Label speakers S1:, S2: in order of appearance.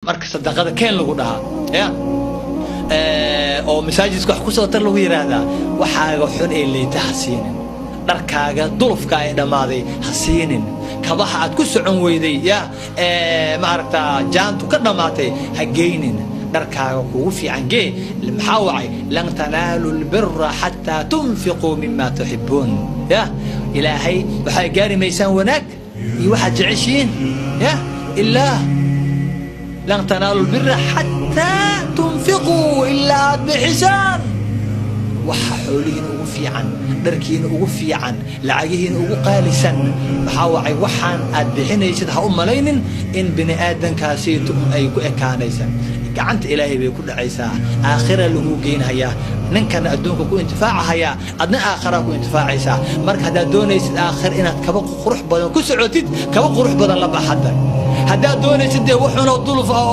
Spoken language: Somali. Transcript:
S1: Marka sadaqada keen lagu dhahaa ya oo masaajidka wax kusoo tar lagu yidhaahdaa, waxaaga xun ee liita ha siinin, dharkaaga dulufka ee dhammaaday ha siinin, kabaha aad ku socon weyday ya maaragtaa jaantu ka dhammaatay ha geynin. Dharkaaga kugu fiican gee. Maxaa wacay? لن تنالوا البر حتى تنفقوا مما تحبون. Ya Ilaahay, waxay gaari maysaan wanaag iyo waxaad jeceshihiin ya ilaa لن تنالوا البر حتى تنفقوا, ilaa aad bixisaan waxa xoolihiina ugu fiican, dharkiina ugu fiican, lacagihiina ugu qaalisan. Maxaa wacay? Waxaan aad bixinaysid ha u malaynin in bini aadankaasiitu un ay ku ekaanaysan. Gacanta Ilaahay bay ku dhacaysaa, aakhira lagu geynhayaa. Ninkana adduunka ku intifaacahayaa, adna aakhiraa ku intifaacaysaa. Marka haddaad doonaysid aakhir inaad kaba qurux badan ku socotid, kaba qurux badan la bax hadda. Haddaad doonaysid dee wuxuuna duluf ah oo